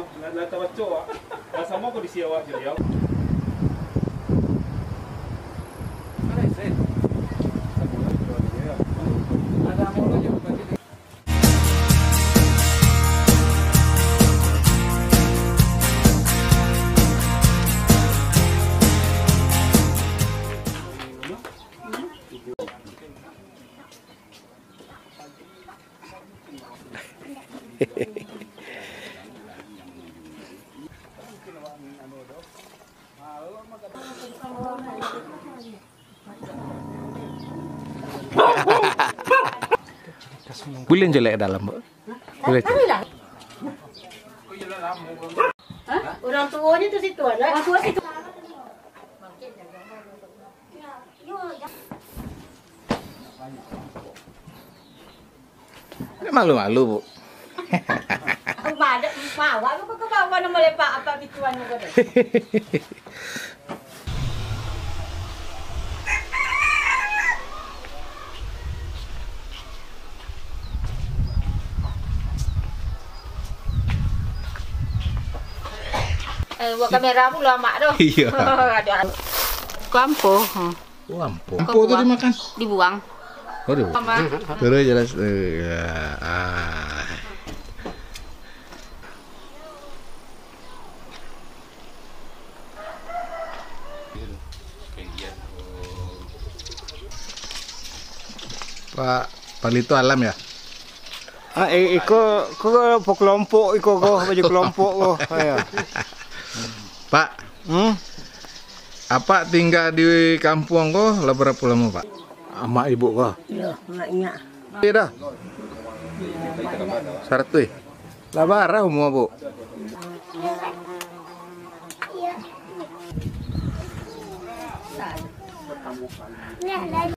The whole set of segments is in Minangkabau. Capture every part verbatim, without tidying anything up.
Lah, lah tabaco, ah. Lah samo kondisi awak jo dia. Buliah jalek dalam, Bu? Buliah. Hah? Urang tuonyo tu situ, anak. Urang tuo situ. Malu-malu, Bu. Madak, mawa lu ke bawah, nak melepak apa bituan lu tadi? Eh, buat kamera pulo amak tu. Iyo. Aduh. Kampo. Hmm. Oh, ampo. Ampo tu dimakan? Dibuang. Waduh. Mama. Terus jelas. Eh, ah. Pak Palito Alam, ya? Ah, i-, iko, ko, ko kelompok iko, ko, baju kelompok, ko. Iyo. Pak. Hmm? Apak tingga di kampuang ko lah barapo lamo, Pak? Amak ibu ko? Iyo, amak inyo. Iyo dah. Saratuih. Lah bara umua, Bu?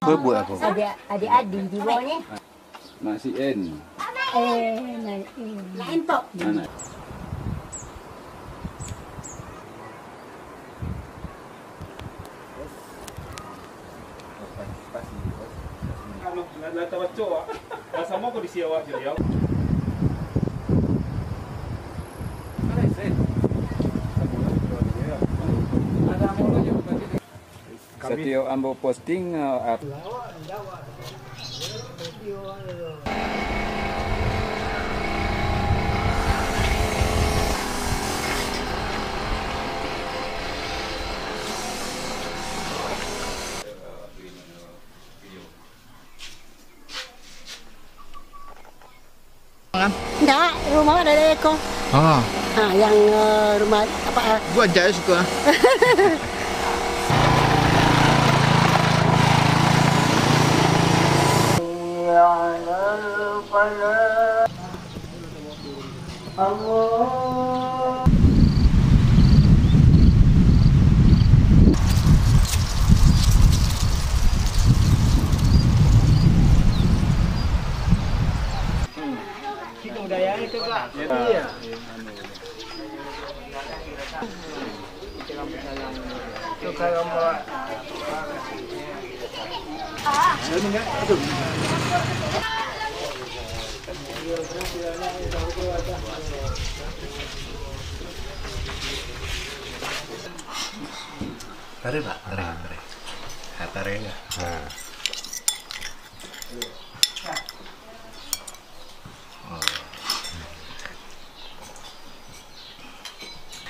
Babuak apo? Adik, adik-adik di bawah ni. Nak si En. Eh, nak, eh. Nak entok. Anak. Lah, lah tabaco, ah. Lah samo kondisi awak jo dia. Satiok ambo posting, eh, ap- Ndak, rumah dari eko. Oh. Ha, yang, eh, rumah apa, eh? Gua ajak suka. Allah. Itu budaya itu, Pak. Iya. Tarik, Pak, tarik, tarik. Ah, tarik, ya. Nah.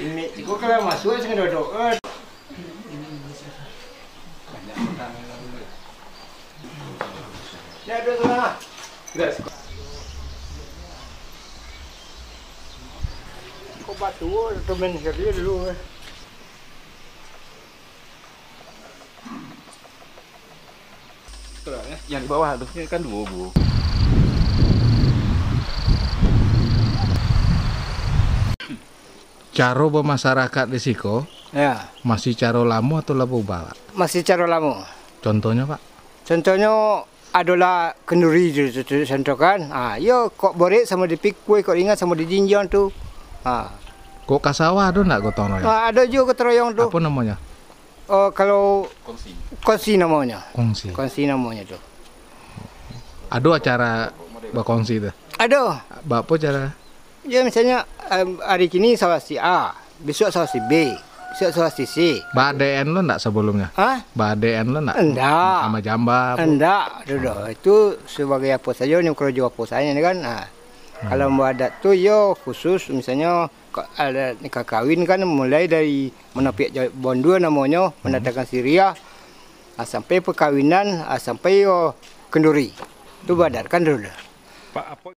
Ini, kok kalau masuk, saya duduk. Eh. Ya, duduk sana. Kok batu, temen sekali dulu, eh. Yang di bawah tu kan dua buah. Caro bamasyarakat di siko, ya, masih caro lamo atau lah baubah, Pak? Masih caro lamo. Contohnyo, Pak? Contohnyo, adolah kenduri tu, tu, tu, contoh kan. Ha, iyo, kok borek samo dipikul, kok ringan samo dijinjiang tu. Ha. Kok ka sawah ado ndak gotong royong? Ha, ado juo gotong royong tu. Apo namonyo? Oh, kalau kongsi namonyo. Kongsi. Kongsi namonyo tu. Ado acara bakongsi tu? Ado. Baapo cara? Ya, misalnya, em, hari kini sawah si A, besok sawah si B, besok sawah si C. Ba-A D N lo ndak sebelumnya? Hah? Ba-A D N lo ndak? Ndak. Sama jamba apo? Ndak, tu doh. Itu sebagai apo sajo ni, karajo apo sajo ni kan. Ha. Hmm. Kalau baadat tu, yo khusus, misalnya, ka-, ada nikah kawin kan, mulai dari manapiak ja-, bondur namonyo, Hmm. mandatangkan siriah, ah, sampai pakawinan, ah, sampai yo kenduri. Tu baadat kan dulu. Pak, apo